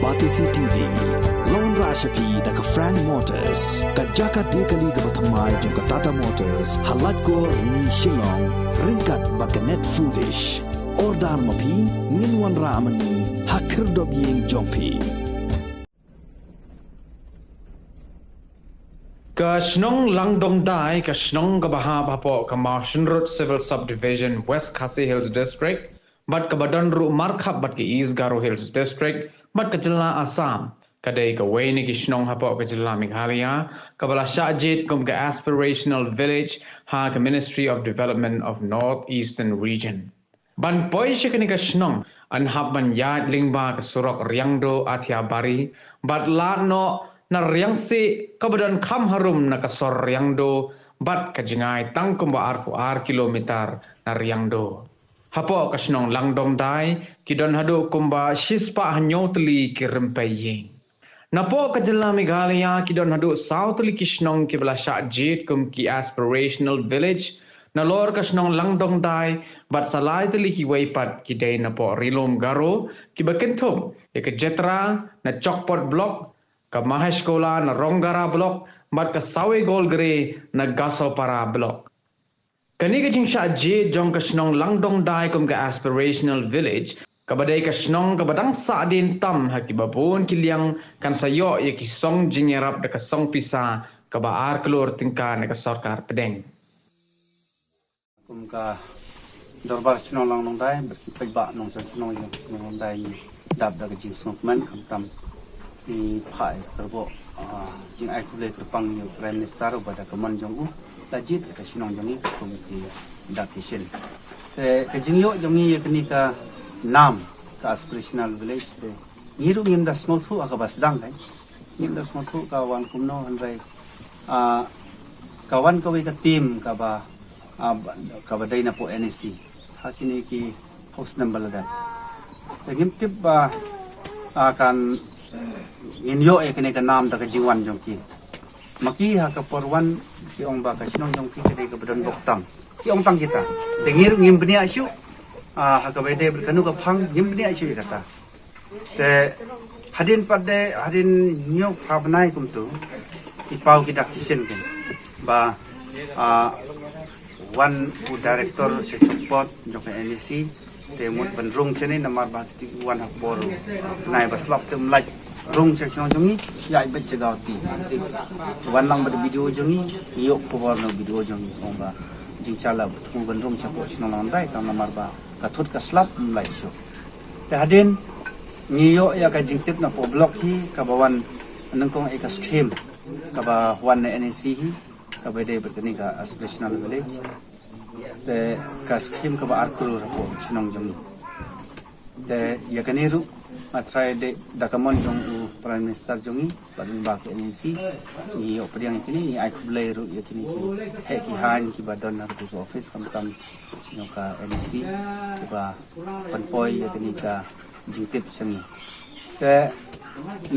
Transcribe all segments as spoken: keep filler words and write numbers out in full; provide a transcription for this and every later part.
Batesi T V, la wanrah sha phi da ka Frank Motors, ka jaka die kali kaba thymmai jong ka Tata Motors, ha Laitkor Ni Shillong, ryngkat bad ka Net Foodish. Order ma phi, ngin wanrah ma ngi ha khyrdop ïing jong phi. Ka shnong Langdongdai, ka shnong kaba hap hapoh ka Mawshynrut Civil Subdivision, West Khasi Hills District, bad kaba don ruh markhap bad ka East Garo Hills District, bad ka jylla Assam, ka dei kawei na ki shnong hapoh ka jylla Meghalaya kaba la shah jied kum ka Aspirational Village ha ka Ministry of Development of North Eastern Region. Ban poi sha kane ka shnong, yn hap ban ïaid lyngba ka surok Riangdo Athiabari, bad lad noh na Riangsieh kaba don kham harum na ka sor Riangdo, bad ka jngai tang kumba arphew ar kilometer na Riangdo. Hapoh ka shnong Langdongdai, ki don haduh kumba shispah hynñiew tylli ki rympei ïing. Napoh ka jylla Meghalaya, ki don haduh saw tylli ki shnong kiba la shah jied kum ki Aspirational Village, nalor ka shnong Langdongdai, bad sa lai tylli kiwei pat ki dei napoh Ri-lum Garo, kiba kynthup ïa ka Jetra na Chokpot Block, ka Maheshkola na Ronggara Block, bad ka Sawei Golgre na Gasopara Block. Kane ka jingshah jied jong ka shnong Langdongdai kum ka Aspirational Village, kaba dei ka shnong kaba dang sahdien tam ha kiba bun ki liang, kan sa ïoh ïa ki song jingïarap da ka song pisa kaba ar klur tyngka na ka sorkar pdeng. Kum ka Dorbar Shnong Langdongdai, bad ki paidbah nongshong shnong jong Langdongdai, ngi dap da ka jingsngewkmen, khamtam ngi phah ïa ka kyrboh, ah, jingai khublei kyrpang ïa u Prime Minister, uba da ka mon jong u la jied ïa ka shnong jong ngi kum ki dak ki shin. Te ka jingïoh jong ngi ïa kane ka nam ka Aspirational Village, te ngi ruh ngim da sngewthuh ha kaba sdang, kan. Ngim da sngewthuh ka wan kumno, hynrei, ah, ka wan kawei ka team kaba, ah, ba-, kaba dei napoh N E C. Ha kine ki hooid namar ba la dep. Te ngim tip ba, ah, kan ngin ïoh ïa kane ka nam da ka jingwan jong ki. Ma ki ha ka por wan ki ong ba ka shnong jong ki ka dei kaba donbok tam. Ki ong tang kita. Te ngi ruh ngim bniah shuh. Ah, ha kaba ïadei bad kano ka phang ngim bniah shuh ïa kata. Te hadien pat de, hadien hynñiew phra bnai kumto, ki paw ki dak ki shin, kan. Ba, ah, wan u director sha Chokpot jong ka N E C, te mut ban rung shane namar ba te wan ha ka por bnai ba slap, te ym lah rung sha shnong jong ngi, ïaid beit sha Guwahati. Te wan lang bad u B D O jong ngi, ïoh khubor na u B D O jong ngi, ong ba jingshah la thmu ban rung shapoh shnong Langdai, tang namar ba ka thut ka slap ym lah shuh. Te hadien ngi ïoh ïa ka jingtip napoh block hi, kaba wan nyngkong ïa ka scheme kaba wan na N E C hi, kaba dei bad kane ka Aspirational Village. Te ka scheme kaba ar klur hapoh shnong jong ngi. Te ïa kane ruh nga tharai de da ka mon jong u Prime Minister jong ngi bad u ba ka N E C, ngi ïoh pdiang ïa kane, ngi ai khublei ruh ïa kine ki heh ki haiñ kiba don ha ka office, khamtam jong ka N E C, kiba pynpoi ïa kane ka jingtip sha ngi. Te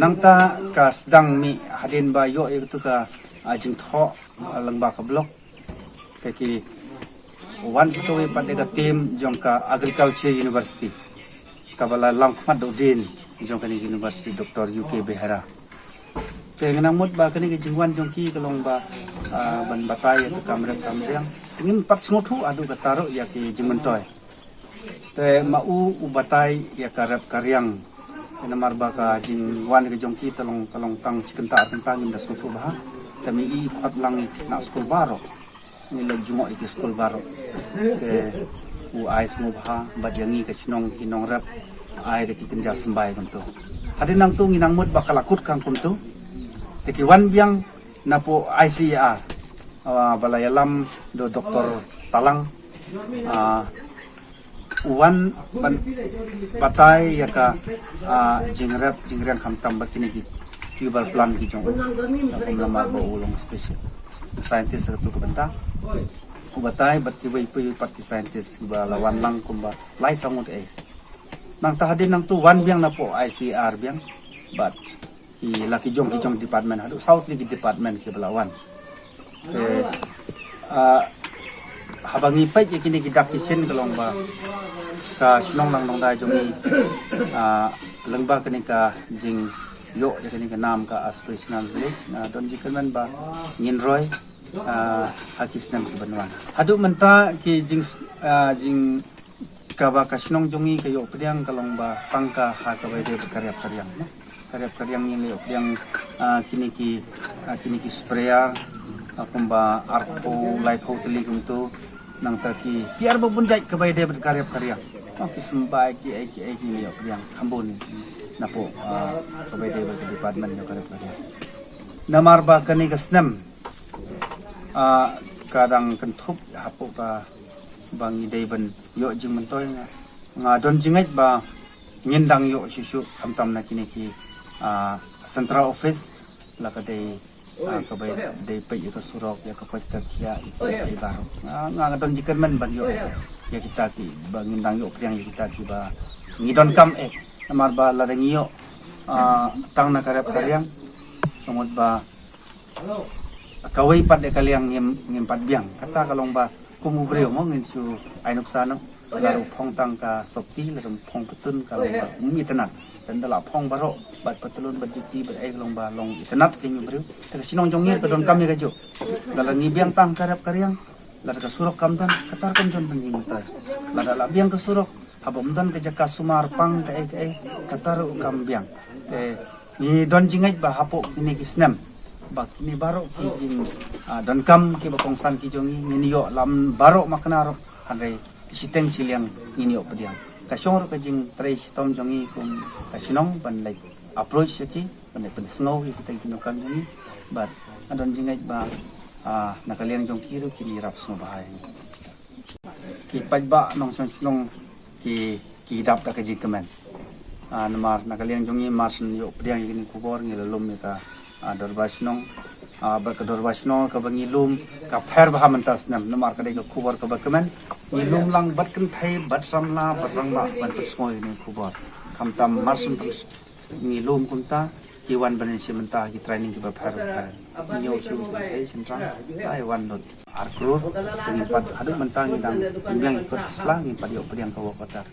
nangta ka sdang mih hadien ba ïoh ïa katu ka, ah, jingthoh, ah, lyngba ka block. Te ki wan sa kawei pat de ka team jong ka Agriculture University, kaba la long khmat da u Dean jong kane ka university, Doctor U K Behera. Te ngi nang mut ba kane ka jingwan jong ki ka long ba, ah, ban batai ïa ka kam rep kam riang. Te ngim pat sngewthuh haduh katta ruh ïa ki jingmyntoi. Te ma u u batai ïa ka rep ka riang. Te namar ba ka jingwan ka jong ki te long, ka long tang shi kynta ar kynta, ngim da sngewthuh bha. Te ma i khot lang ïa ki khynnah skul baroh. Ngi la jngoh ïa ki skul baroh. Te u ai sngewbha bad ïa ngi ka shnong ki nongrep, ai da ki kynja symbai kumto. Hadien nangto ngi nang mut ba ka la kut kang kumto. Te ki wan biang napoh I C A R, ah, ba la ïalam da u Doctor Talang, ah, u wan ban batai ïa ka, ah, jingrep jingriang khamtam bad kine ki tubal plant ki jong u. Kum namar ba u long special scientist ha katu ka bynta. U batai bad kiwei pat ki scientist kiba la wan lang kumba lai saw ngut eh. Nangta hadien nangto wan biang napoh I C A R biang bad ki la ki jong ki jong department, haduh saw tylli ki department kiba la wan. Te, ah, haba ngi peit ïa kine ki dak ki shin ka long ba ka shnong Langdongdai jong ngi, ah, Lyngba kane ka jingïoh ïa kane ka nam ka aspirational village, nga don jingkyrmen ba ngin roi, ah, ha ki snem ki ban wan. Haduh mynta ki jing, ah, jing kaba ka shnong jong ngi ka ïoh pdiang ka long ba tang ka ha kaba ïadei bad ka riap ka riang, no? Ka riap ka riang ngi la ïoh pdiang, ah, kine ki, ah, kine ki sprayer, ah, kumba arphew laiphew tylli kumto, nangta ki, ki arphew bun jait kaba ïadei bad ka riap ka riang. Oh, ki symbai, ki ei ki ei ngi la ïoh pdiang kham bun napoh, ah, kaba ïadei bad ka department jong ka riap ka riang. Namar ba kane ka snem, ah, ka dang kynthup hapoh kaba ngi dei ban ïoh jingmyntoi, nga, nga don jingngeit ba ngin dang ïoh shuh shuh khamtam na kine ki, ah, central office, la ka dei, ah, kaba dei peit ïa ka surok, ïa ka koit ka khiah, ïa ki, ïa ki baroh. Nga, nga, nga don jingkyrmen ban ïoh ïa kita ki, ba ngin dang ïoh pdiang ïa kita kiba ngi donkam eh. Namar ba lada ngi ïoh, ah, tang na ka riap ka riang, ka mut ba kawei pat de ka liang ngim, ngim pat biang. Kata ka long ba kum u briew mo ngin shu ai nuksa noh. Lada u phong tang ka sopti, lada u phong patun ka long ba um itynnad. Tang da la phong baroh bad patlun bad juti bad ei ka long ba long itynnad ka ïing u briew. Te ka shnong jong ngi ka donkam ïa kajuh. Lada ngi biang tang ka riap ka riang, lada ka surok kam don, kata ruh kam don ban jingmyntoi. Lada la biang ka surok, haba ym don ka jaka sumar pang kaei kaei, kata ruh kam biang. Te ngi don jingngeit ba hapoh kine ki snem, ba kine baroh ki jing, ah, donkam kiba kongsan ki jong ngi, ngin ïoh lem baroh makna ruh, hynrei shiteng shiliang ngin ïoh pdiang. Ka shong ruh ka jingtrei shitom jong ngi kum ka shnong ban leit approach ïa ki, ban leit pynsngew ïa kita ki donkam jong ngi. Bad nga don jingngeit ba, ah, na ka liang jong ki ruh kin ïarap sngewbha ïa ngi. Ki paidbah nongshong shnong ki, ki dap da ka jingkmen. Ah, namar na ka liang jong ngi mar shen ïoh pdiang ïa kane ka khubor ngi la lum ïa ka, ah, dorbar shnong. Ah, bad ka dorbar shnong kaba ngi lum ka pher bha mynta snem namar ka dei ka khubor kaba kmen. Ngi lum lang bad kynthei, bad samla, bad rangbah ban pynsngew ïa kane ka khubor. Khamtam mar shen ngi lum kumta, ki wan ban ïashim bynta ha ki training kiba pher bapher. Ngi ïoh shuh ki kynthei shynrang lai wan lut ar klur. Te ngim pat, haduh mynta ngi dang pynbiang ïa ki kot ki sla, ngim pat ïoh pdiang ka work order.